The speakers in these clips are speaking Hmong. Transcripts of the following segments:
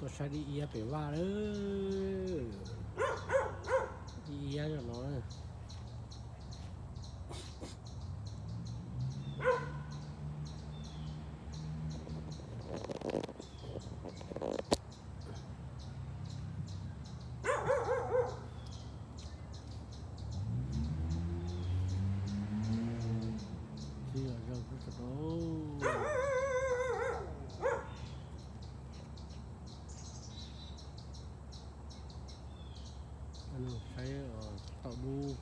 Saib dib iab pem vaj lawm. Dib iab no. Txiv yam zawg kuj sawv rau. Saib tau dub.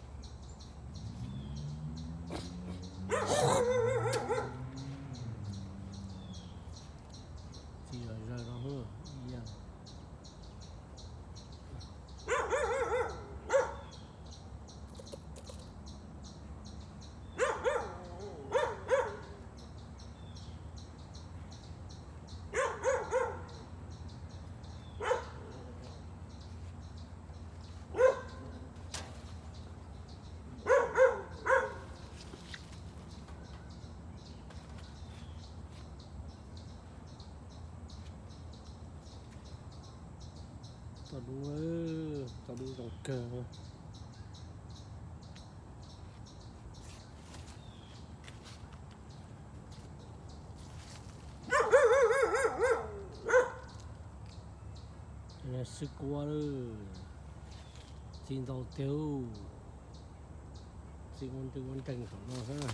Txiv yam zawg no. Tau dub, tau dub zoo kawg. Xwb kuab lawm, txi ntau tiag. Txi ua nreeg ua nreeg saum no xwb.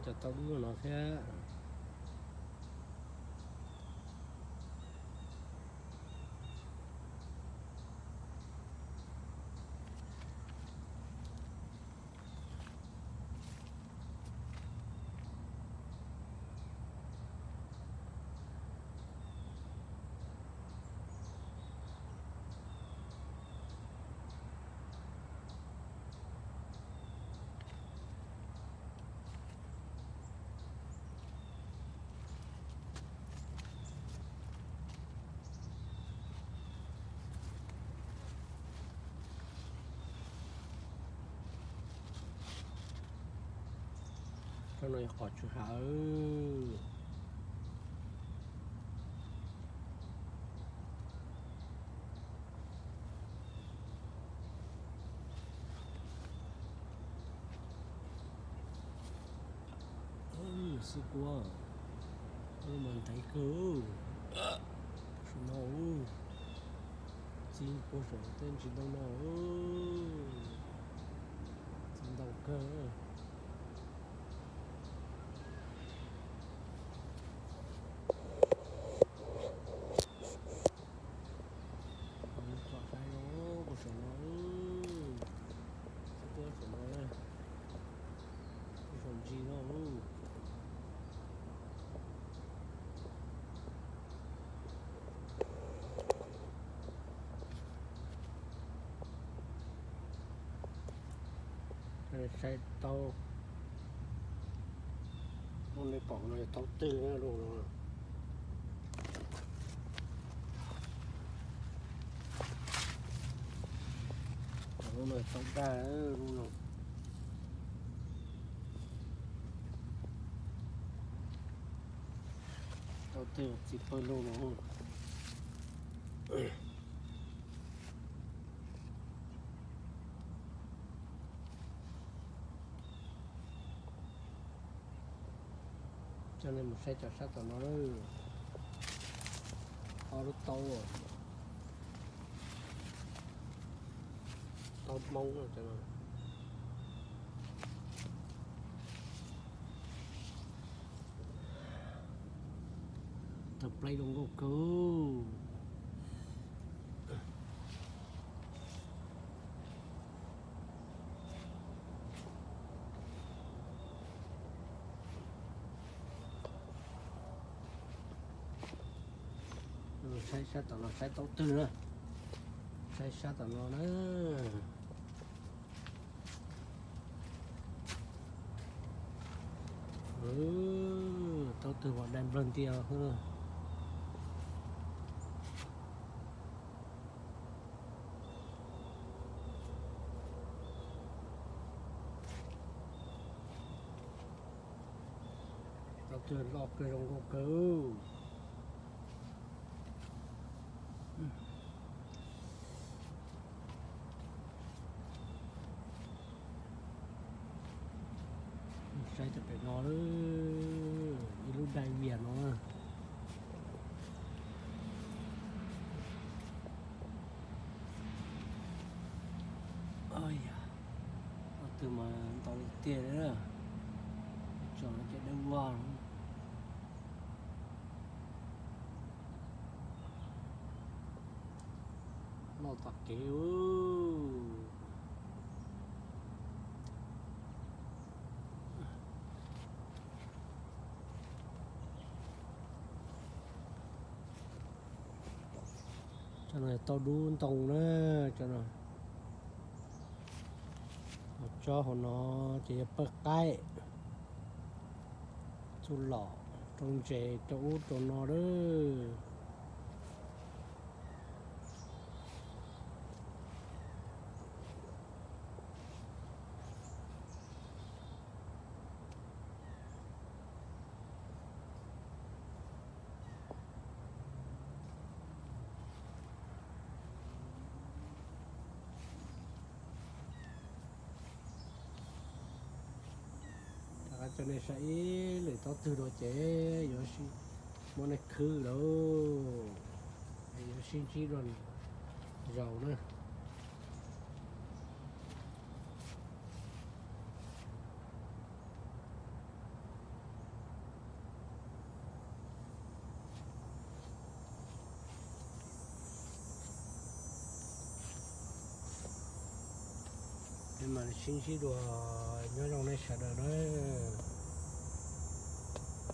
Cov tau dub no thiab. Cov no yog qos tsw hav. Xwb kuab, mas ntev kawg. Saum no, txi puag saum tej ntsis ntoo no, txi ntau kawg. Tsom saib puag saum no, xwb kuab saum no, puag saum ntsis no. Saib tau, lub nej pom no yog tau twg lub no. Lub no tau daj lub no. Tau tej txiv pawg lug no. Coj nej mus saib cov sab tom no, ob lub taub, taub Hmoob no. Tawg plaub zoo nkauj kawg. Saib sab tom no, saib taub twg na. Saib sab tom no na. Taub twg vos dai nplawg ntias xwb. Taub twg loj kawg, zoo nkauj kawg. Saib rau pem no lawm, ib lub dai vias no. Taub twg mas ntau tiag tiag li, tsom no ces dawb vog. Loj tom kev. Cov no tau dub ntoo na, cov no. Hauv tsob hauv no ces yog pawg qaib, txuj lom rau ntses rau ub rau no lawm. Rov qab coj nej saib ib lwm taub twg dua ces yuav muab nej khwb lawm, yuav sib ntsib dua zaus na. Peb mam sib ntsib dua, nyob zoo nej sawv daws nawb.